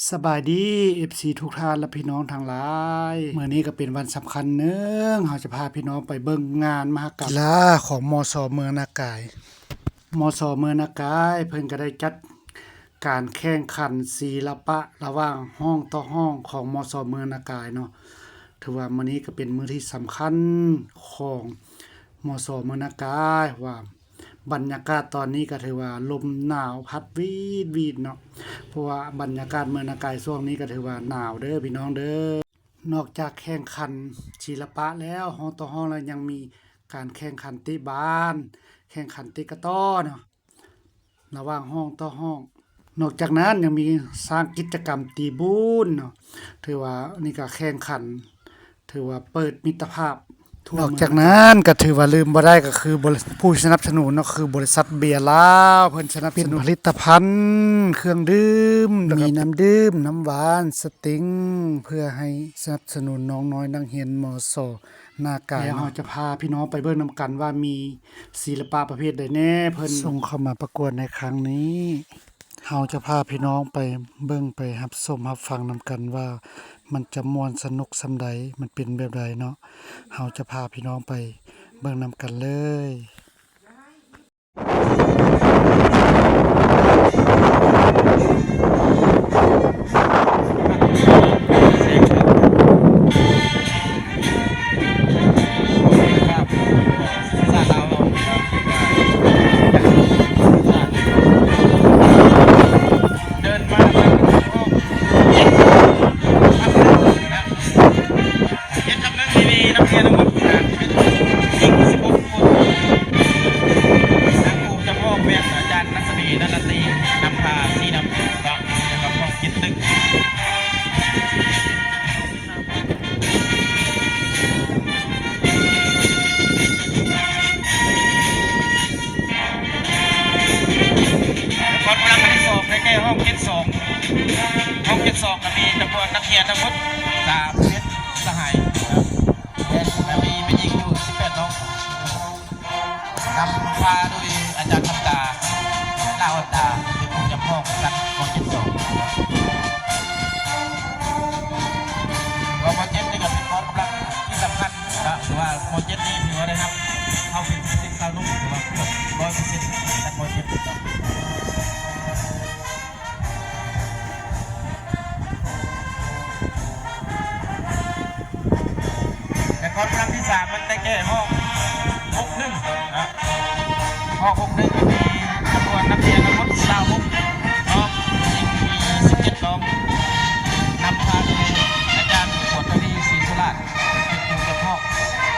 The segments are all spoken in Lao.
ສະບາຍດີ ເອັຟຊີ ທຸກທ່ານ ແລະ ພີ່ນ້ອງທັງຫຼາຍ. ມື້ນີ້ກໍເປັນວັນສຳຄັນໜຶ່ງ, ເຮົາຈະພາພີ່ນ້ອງໄປເບິ່ງງານມະຫະກຳກິລາຂອງ ມສ ເມືອງນາກາຍ. ມສ ເມືອງນາກາຍ ເພິ່ນກໍໄດ້ຈັດການແຂ່ງຂັນສິລະປະລະຫວ່າງຫ້ອງຕໍ່ຫ້ອງຂອງ ມສ ເມືອງນາກາຍເນາະ. ຖືວ່າມື້ນີ້ກໍເປັນມື້ທີ່ສຳຄັນຂອງ ມສ ເມືອງນາກາຍ ວ່າ ບັນຍາກາດຕອນນີ້ກໍຖືວ່າລົມໜາວພັດວີດໆເນາະ, ເພາະວ່າບັນຍາກາດເມືອງນາກາຍຊ່ວງນີ້ກໍຖືວ່າໜາວເດີພີ່ນ້ອງເດີ. ນອກຈາກແຂ່ງຂັນສິລະປະແລ້ວ ຮ້ອງຕໍ່ຮ້ອງແລ້ວ ຍັງມີການແຂ່ງຂັນເຕະບານ, ແຂ່ງຂັນເຕະກະຕໍ້ເນາະ ລະຫວ່າງຮ້ອງຕໍ່ຮ້ອງ. ນອກຈາກນັ້ນຍັງມີສ້າງກິດຈະກຳຕີບູນເນາະ, ຖືວ່ານີ້ກໍແຂ່ງຂັນ ຖືວ່າເປີດມິດຕະພາບທົ່ວເມືອງ. ນອກຈາກນັ້ນກໍຖືວ່າລືມບໍ່ໄດ້ກໍຄືບໍລິ ຜູ້ສະໜັບສະໜູນເນາະ ຄືບໍລິສັດເບຍລາວ ເພິ່ນສະໜັບສະໜູນເປັນຜະລິດຕະພັນເຄື່ອງດື່ມ ມີນ້ຳດື່ມ ນ້ຳຫວານ ສະຕິງ ເພື່ອໃຫ້ສະໜັບສະໜູນນ້ອງນ້ອຍນັກຮຽນ ມສ ນາກາຍ. ແລ້ວເຮົາຈະພາພີ່ນ້ອງໄປເບິ່ງນຳກັນວ່າມີ ສິລະປະປະເພດໃດແດ່ ເພິ່ນສົ່ງເຂົ້າມາປະກວດໃນຄັ້ງນີ້. ເຮົາຈະພາພີ່ນ້ອງໄປເບິ່ງ ໄປຮັບຊົມຮັບຟັງນຳກັນວ່າ ມັນຈະມ່ວນສະໜຸກສ່ຳໃດ ມັນເປັນແບບໃດເນາະ. ເຮົາຈະພາພີ່ນ້ອງໄປເບິ່ງນຳກັນເລີຍ. ກ່ອນພະລັງອັນທີສອງ ໄດ້ແກ່ຫ້ອງເຈັດສອງ ຫ້ອງເຈັດສອງ ກໍມີຈຳນວນນັກຮຽນທັງໝົດສາມສິບເອັດສະຫາຍ ແລະ ກໍມີແມ່ຍິງຢູ່ສິບແປດນ້ອງ. ນຳພາໂດຍອາຈານຄຳຕາ ລາວອັນດາ ເປັນຜູ້ນຳຫ້ອງກັນ ມໍເຈັດສອງ. ກໍມໍເຈັດນີ້ກໍເປັນກອງກຳລັງທີ່ສຳຄັນນະ ເພາະວ່າມໍເຈັດນີ້ຖືວ່າໄດ້ຮັບ ເຮົາເປັນສິດຊາວໜຸ່ມ ຖືວ່າເກືອບຮ້ອຍເປີເຊັນ ຈາກມໍເຈັດ. ແລະ ກອງກຳລັງທີສາມ ມັນໄດ້ແກ່ຫ້ອງຫົກໜຶ່ງນະ ຫ້ອງຫົກໜຶ່ງ ກໍມີຈຳນວນນັກຮຽນທັງໝົດຊາວຫົກນ້ອງ ຍິງມີສິບເຈັດນ້ອງ ນຳພາໂດຍອາຈານ ປອນທະວີ ສີສຸລາດ ເປັນຜູ້ຈັດຫ້ອງ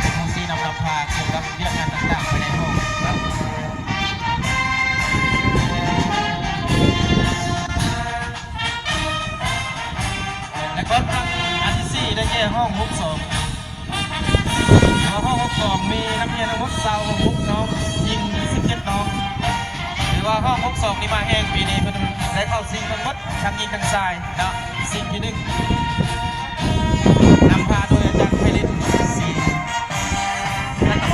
ເປັນຜູ້ຊີ້ນຳນຳພາກ່ຽວກັບວຽກງານຕ່າງໆພາຍໃນຫ້ອງນະ. ແລະ ກອງກຳລັງອັນທີສີ່ ໄດ້ແກ່ຫ້ອງຫົກສອງ ແລະ ຫ້ອງຫົກສອງ ມີນັກຮຽນທັງໝົດຊາວຫົກນ້ອງ ຍິງສິບເຈັດນ້ອງ. ຖືວ່າຫ້ອງຫົກສອງນີ້ມາແຮງ, ປີນີ້ເພິ່ນໄດ້ເຂົ້າຊິງທັງໝົດ ທັງຍິງທັງຊາຍເນາະ. ຊິງທີໜຶ່ງ ນຳພາໂດຍອາຈານໄພລິນ ສີ ແລະ ກໍ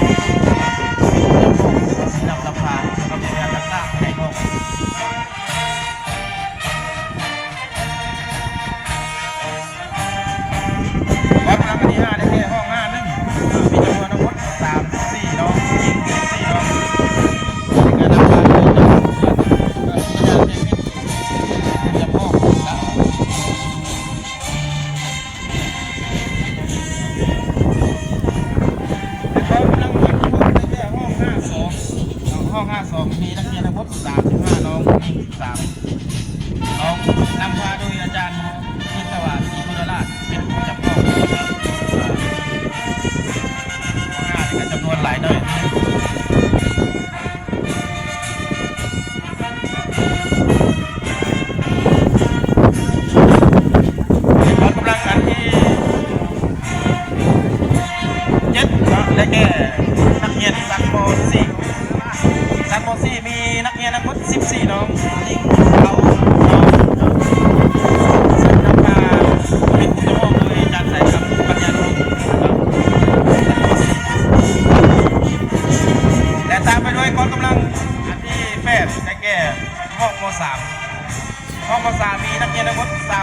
ສີນຳນຳພາ ແລະ ກໍແມ່ນນັກຕາງໃນຫ້ອງ. ກອງກຳລັງທີຫ້າ ໄດ້ແກ່ຫ້ອງຫ້າໜຶ່ງ ມີຈຳນວນທັງໝົດສາມສິບສີ່ນ້ອງ ຍິງສິບສີ່ນ້ອງ. ການນຳພາໂດຍອາຈານເດວິດ ເປັນເຈົ້າຂອງ ແລະ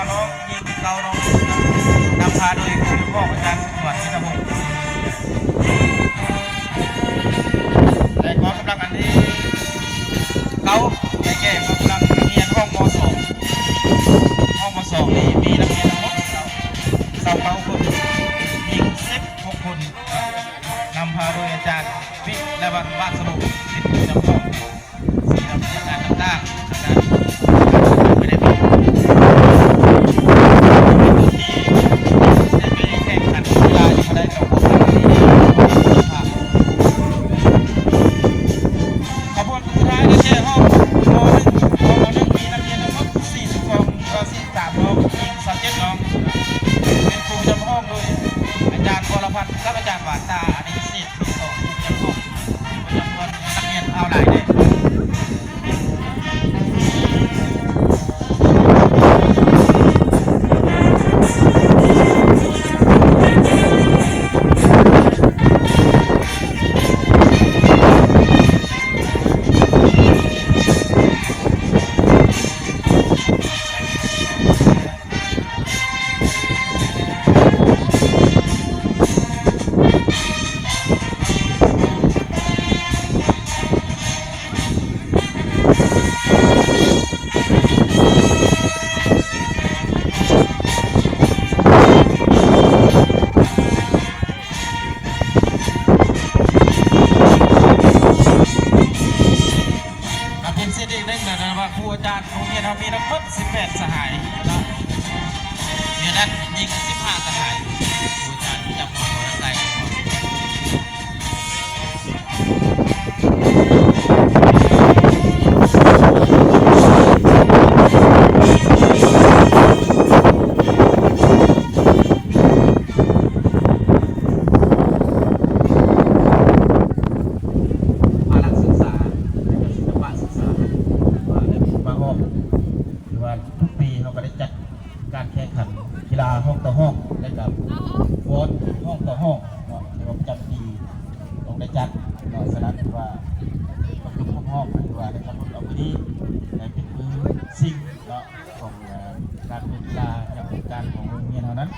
ນ້ອງຍິງເກົ່ານ້ອງ ນຳພາໂດຍຄູຮອງອາຈານສຸຂວັນ ວິທະວົງ ແລະ ກອງກຳລັງອັນທີເກົ້າ ໄດ້ແກ່ກອງກຳລັງນັກຮຽນຫ້ອງ ມ.ສອງ ຫ້ອງ ມ.ສອງ ນີ້ມີນັກຮຽນທັງໝົດຊາວເກົ້າຄົນ, ຍິງສິບຫົກຄົນ, ນຳພາໂດຍອາຈານ ວິລະວັນ ວາດສະວົງ ເປັນຜູ້ນຳຫ້ອງ. ສຳລັບວຽກງານຕ່າງໆ ທາງດ້ານ ໄປໄດ້ມີ ໄດ້ໄປແຂ່ງຂັນກິລາຢູ່ ໄດ້ເຂົ້າຮ່ວມງານທີ່ ຂະບວນສຸດທ້າຍໄດ້ແກ່ຫ້ອງ ມໍໜຶ່ງ ຫ້ອງ ມໍໜຶ່ງ ມີນັກຮຽນທັງໝົດສີ່ສິບສອງ ສີ່ສິບສາມນ້ອງ, ຍິງຊາວເຈັດນ້ອງ, ເປັນຜູ້ນຳຫ້ອງໂດຍອາຈານ ວໍລະພັນ ກັບອາຈານ ຫວານຕາ ອັນນີ້ເປັນສິດ ມີສອງຜູ້ນຳຫ້ອງ ຈຳນວນນັກຮຽນເອົາຫຼາຍເດ້. ກະເປັນສິດອີກໜຶ່ງນະ ວ່າຄູອາຈານໂຮງຮຽນເຮົາມີທັງໝົດສິບແປດສະຫາຍເນາະ, ໃນນັ້ນຍິງສິບຫ້າສະຫາຍ. ຄູອາຈານຈຳມາໂທລະໄຊ ພາລະສຶກສາ ແລະກະສິລະປະສຶກສາ ມາຮອບ ຖືວ່າທຸກປີເຮົາກະໄດ້ຈັດການແຂ່ງຂັນກິລາຫ້ອງຕໍ່ຫ້ອງ ແລະກະຟ້ອນຫ້ອງຕໍ່ຫ້ອງເນາະ ຖືວ່າປະຈຳປີຕ້ອງໄດ້ຈັດເນາະ. ສະນັ້ນຖືວ່າຕ້ອງຍົກຄວາມຮອບ ຖືວ່າໄດ້ກຳນົດເອົາມື້ນີ້ ແລະເປັນມື້ຊິງເນາະ ຂອງ ເອີ ການເປັນກິລາຢ່າງເປັນທາງການຂອງໂຮງຮຽນເຮົານັ້ນ.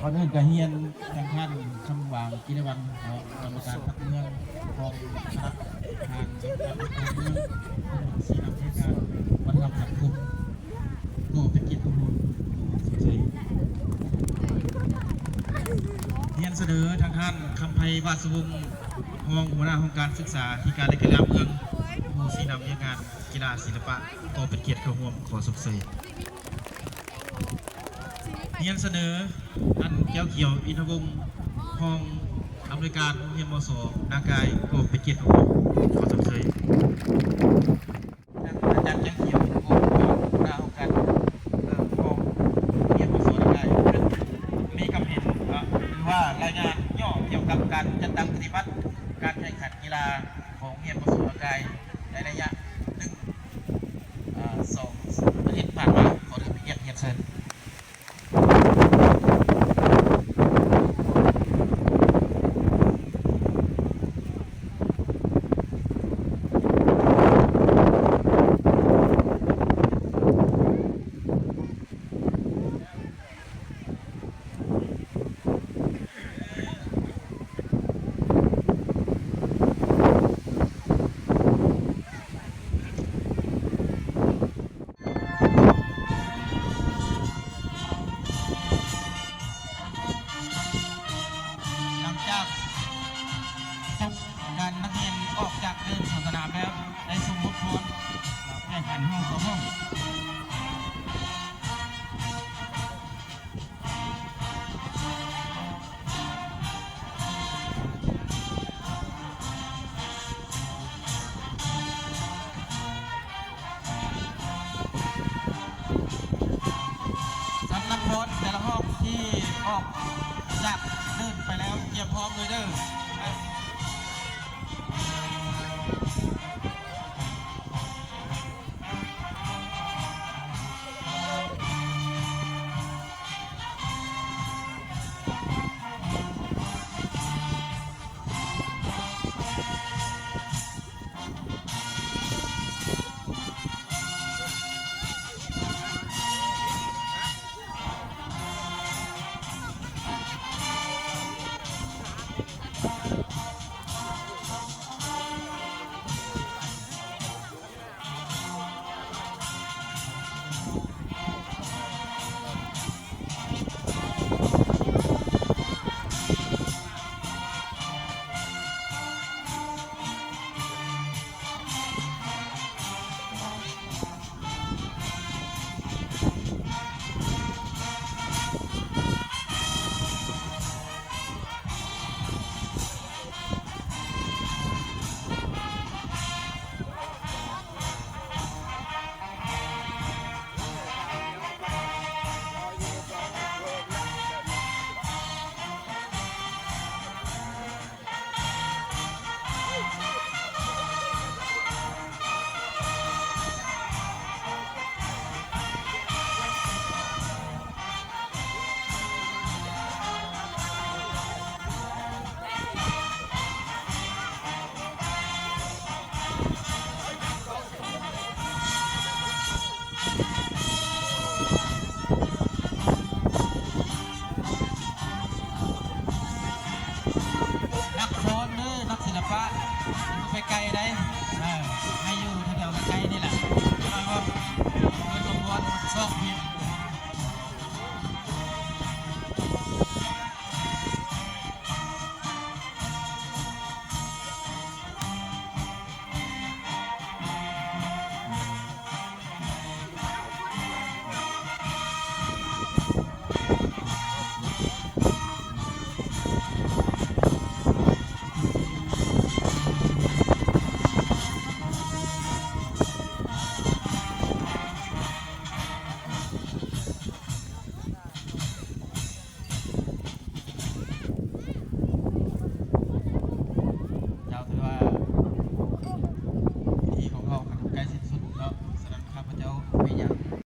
ກ່ອນອື່ນກະຮຽນ ທາງທ່ານ ຄຳຫວັງ ກິລະວັນ ເນາະ ກຳມະການພັກເມືອງຂອງຄະນະທາງການປົກຄອງເມືອງ ຜູ້ຊີ້ນຳໃຫ້ການວັດທະນະທຳສັງຄົມ ກໍເປັນກຽດຂອງເຮົາ ຂໍຊົມເຊີຍ. ຮຽນສະເໜີທາງທ່ານ ຄຳໄພ ວາດສະວົງ ຮອງຫົວໜ້າຫ້ອງການສຶກສາທິການ ແລະ ກິລາເມືອງ ຜູ້ຊີ້ນຳວຽກງານກິລາສິລະປະ ກໍເປັນກຽດເຂົ້າຮ່ວມ ຂໍຊົມເຊີຍ. ຮຽນສະເໜີ ທ່ານ ແກ້ວຂຽວ ອິນທະວົງ ຮອງອຳນວຍການໂຮງຮຽນ ມ.ສອງ ນາກາຍ ກໍເປັນກຽດຂອງເຮົາ ຂໍຊົມເຊີຍ. ທ່ານອາຈານ ແກ້ວຂຽວ ອິນທະວົງ ຮອງຫົວໜ້າຫ້ອງການ ເອີ ຮອງໂຮງຮຽນ ມ.ສອງ ນາກາຍ ມີຄຳເຫັນເນາະ ຫຼືວ່າລາຍງານຫຍໍ້ກ່ຽວກັບການຈັດຕັ້ງປະຕິບັດການແຂ່ງຂັນກິລາຂອງໂຮງຮຽນ ມ.ສອງ ນາກາຍ ໃນໄລຍະໜຶ່ງ ເອີ ສອງອາທິດຜ່ານມາ ຂໍເຊີນ ຮຽນເຊີນ. ຫຼັງຈາກຈົບການນັກຮຽນອອກຈາກເດີ່ນສອງສະໜາມແລ້ວ ໄດ້ຊົມບົດຟ້ອນແຂ່ງຂັນຫ້ອງຕໍ່ຫ້ອງ. ສຳລັບໂຄດແຕ່ລະຮອບທີ່ອອກຈາກເດີ່ນໄປແລ້ວ ກຽມພ້ອມເລີຍເດີ. ສ ອກມີ